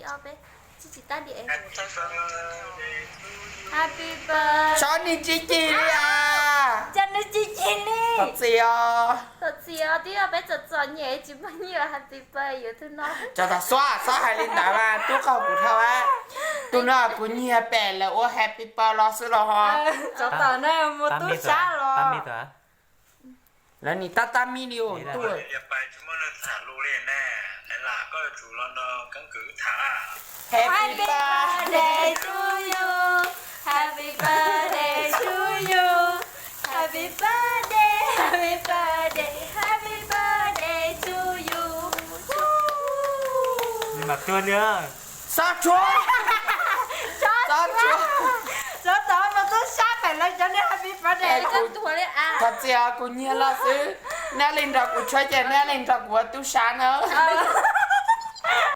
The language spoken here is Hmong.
Tsis tau, peb tsis tau li. Happy birthday. Tsob nws tsis cig li as. Cas nws tsis cig li? Thov txim os. Thov txim os, twb yog peb txom txom nyem tsis muaj nyiaj happy birthday yus tus no. Tso tag, xob, xob hais li ntawd mas tub qaug kuv dhau. Tus no kuv nyiag pem lawv ua happy birthday los xwb los ho. Tov tom na, muaj tub sab los. Lawv nim tab tab mib li ua tuj. Happy birthday to you. Happy birthday to you. Happy birthday, happy birthday, happy birthday to you. Xob tshuab. Xob tshuab. Tov tom mas tub sab pem lawv cov niag happy birthday. Thov txim os, kuv nyiag los xwb. Neb li nrog kuv tshuab ces neb li nrog kuv ua tub sab na.